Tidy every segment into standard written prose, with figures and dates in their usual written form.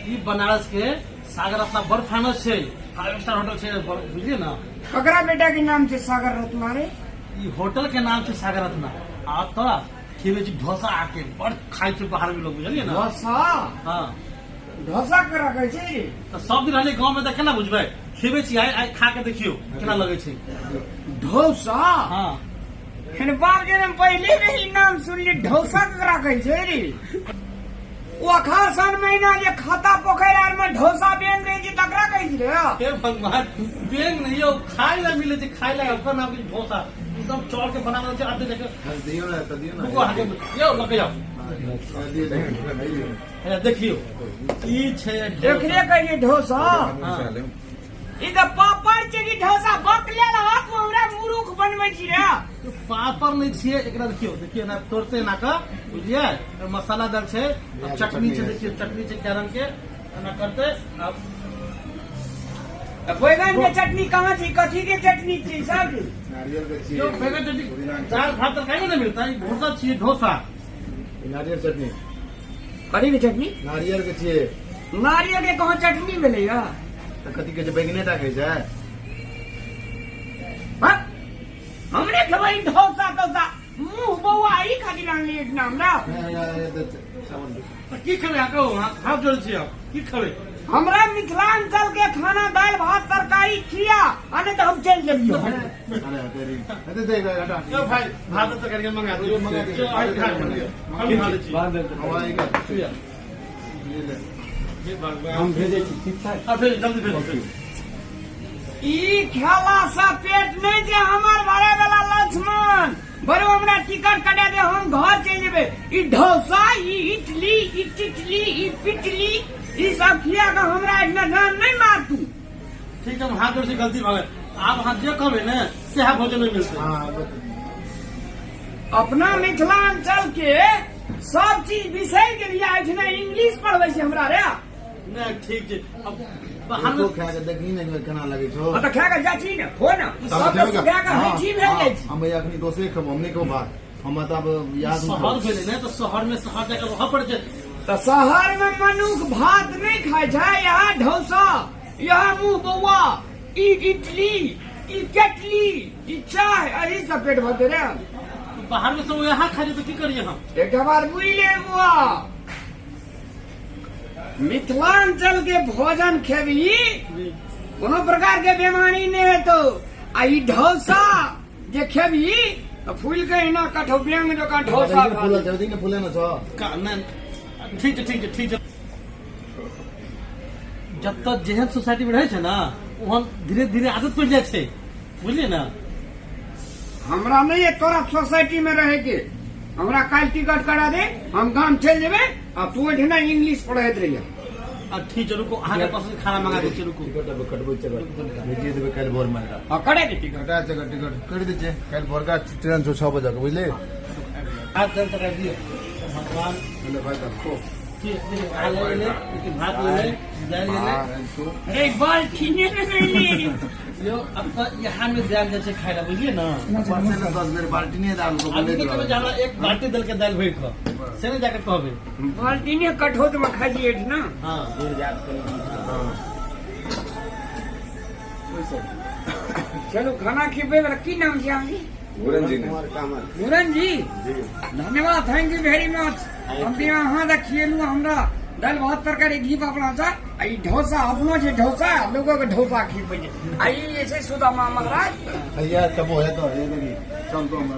ई बनारस के सागर रत्ना बड़ फेमस छै, 5 स्टार होटल छै, बुझलियै ने। ककरा बेटा के नाम छै सागर रत्ना रे? ई होटल के नाम छै सागर रत्ना। आ तोरा खिबै छी डोसा, आके बड़ खाइ छै बाहर में लोग, बुझलियै ने। डोसा? हाँ। डोसा ककरा कहै छै रे? तऽ सब दिन रहलियै गाँव में तऽ केना बुझबै? खिबै छी आइ, आइ खा के देखियौ केना लगै छै डोसा। हाँ। हेन बाप जे हम पहिले बेर ई नाम सुनली, डोसा ककरा कहै छै रे? ओ अखाड़ साल महीना जे खाता पोखरि आर में ढोसा बेंग रहे छै तकरा कहै छै रे? हे भगवान, बेंग नहीं हो, खाय ला मिले छै, खाय ला, ओकर नाम छै ढोसा। ई सब चाउर के बनावल छै, आटे जाके। दियौ ने, तऽ दियौ ने। रुको, अहाँके यौ लऽ के जाउ। हे देखियौ, ई छै ढोसा। एकरे कहै छै ढोसा। हाँ। ई तऽ पापड़ छै कि ढोसा? बक लेल हाथ में हमरा मुरुख बनबै छी रे। पापड़ नहि छियै एकरा। देखियौ, देखियौ ना, तोड़ते ना कऽ, बुझलियै? एहिमे मसाला दल छै, आ चटनी छै। देखियौ, चटनी छै कै रंग के, एना करते आब। तऽ बैगन के चटनी कहाँ छै? कथी के चटनी छै सब? नारियल के छियै। यौ, बैगन चटनी दाल भात तरकारी नहि मिलता। ई ढोसा छियै, ढोसा। ई नारियल चटनी। कथी के चटनी? नारियल के छियै। नारियल के कहाँ चटनी भेलै या? तऽ कथी कहै छै? बैगने टा कहै छै। हँ? हमरे खेबै ढोसा तोसा? मुंह बौआ ई खातिर आनली एहिठिना हमरा। तऽ की खेबै अहाँ? कहू, अहाँ हाथ जोड़ै छी, हम की खेबै? हमरा मिथिलांचल के खाना, दालि भात तरकारी खिया, आ नहि तऽ हम चलि जेबियो। यौ भाई, भात तरकारी मंगा दियौ, मंगा दियौ। हम खा लै छी। हे भगवान, हम भेजै छी, ठीक छै? हाँ, भेजू, जल्दी भेजू, भेजू। ई खेला से पेट नहीं जे हमर भरे वाला। लक्ष्मण बरो, हमरा टिकट कटा दे, हम घर चलि जेबै। ई ढोसा, ई इडली, ई टिटली, ई पिटली, ई सब खिया के हमरा एहिमे जान नहीं मार तू। ठीक है, हम हाथ जोड़ से, गलती भऽ गेल। आब अहाँ जे कहबै ने, सएह भोजन नहि मिलतै। अपना मिथिलांचल के सब चीज बिसरि गेलियै, एहिठिना इंग्लिश पढ़बै छै हमरा रे। नहि, ठीक छै, अब बाहर में खा के देखी ने केना लगै छौ। हाँ, तऽ खा के जाइ छी ने, खो ने। सब तऽ सुखा के हैठी भेल जाइ छै। हम भैया अखनी डोसे खेबो, हम नहि खेबो भात। हम तऽ आब याद शहर भेलै ने, तऽ शहर में शहर जाके रहऽ पड़ै छै। तऽ शहर में मनुख भात नहि खाइ छै। यहाँ ढोसा, यहाँ मुंह बौआ, ई इडली, ई केटली, ई चाय, एही सब पेट भरते रे। बाहर में सब यहाँ खाइ छै, तऽ की करियै हम? एकटा बात बुझि ले बुआ, मिथिलांचल के भोजन खेबही, कोनो प्रकार के बीमारी नहि हेतौ, आ ई ढोसा जे खेबही तऽ फूलि के एना कठौ बेंग जकाँ ढोसा खा फूलल लेबही। छै, ने फूले ने छौ। नहि, ठीक छै, ठीक छै, ठीक छै। जतऽ जेहन सोसाइटी में रहै छै ने, ओहन धीरे धीरे आदत पड़ि जाइ छै, बुझलियै ने। हमरा नहीं है तोरा सोसाइटी में रहे के। हमरा काल्हि टिकट करा दे, हम गाम चलि जेबै, आ तू ओहिठिना इंग्लिश पढ़ैत रहिए। आ ठीक छै, रुको, अहाँके पसंद के खाना मंगा दै छियै, रुकू। टिकट अब कटबै छै, भेजिए देबै काल्हि भोर में। हाँ, करा दे टिकट। कटा छै टिकट, करि दै छियै। काल्हि भोरका ट्रेन छौ 6 बजे के, बुझली? हाथ दालि तरकारी दियौ भगवान। ले भाई, तब खो। की देखियौ, अहाँ ले ले, देखियौ, भात ले ले, दालि ले ले। तू अरे बाल्टीने में नहीं ले। यौ, अब तऽ यहाँ में दालि जाइ छै खाय लए, बुझलियै ने। ऊपर से ने 10 बेर बाल्टीने दाल को आदमी बोले। के कहबै जे हमरा एक बाल्टी देलकै दालि भरि कऽ, से नहि जाके कहबै। बाल्टीने कठौत में खाइ छियै एहिठिना। हँ। चलू, खाना खिबै वाला की नाम छै अहाँके? मुरन जी ने। मुरन जी, धन्यवाद, thank you very much. हम भी अहाँ दे खिएलहुँ हमरा दालि भात तरकारी घी पापड़ अचार, आ ई ढोसा अपनो छै ढोसा, लोगो के ढोसा खिबै छै। आ ई जे छै सुदामा महाराज। भैया, तब है तो है देखी, चल तो हमरा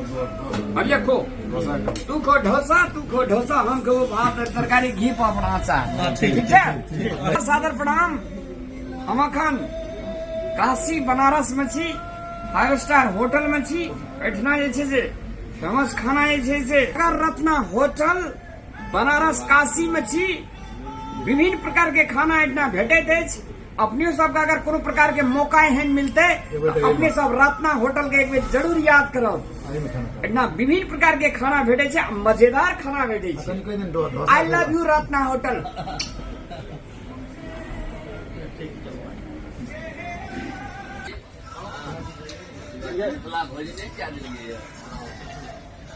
अब ये खो। डोसा खा। तू खो ढोसा, तू खो ढोसा, हम खो भात तरकारी घी पापड़ अचार। हाँ, ठीक। ठीक छै, सादर प्रणाम। हम अखन काशी बनारस में छी, फाइव स्टार होटल में छी। एहिठिना जे छै से फेमस खाना जे छै से रत्ना होटल बनारस काशी में छी। विभिन्न प्रकार के खाना एहिठिना भेटैत अछि। अपने सबके अगर कोनो प्रकार के मौका एहन मिलते, तऽ अपने सब रत्ना होटल के एक बेर जरूर याद करब। एहिमे खाना खा। एहिठिना विभिन्न प्रकार के खाना भेटै छै आ मजेदार खाना भेटै छै। कनि कहि दिन dosa. I love you Ratna hotel.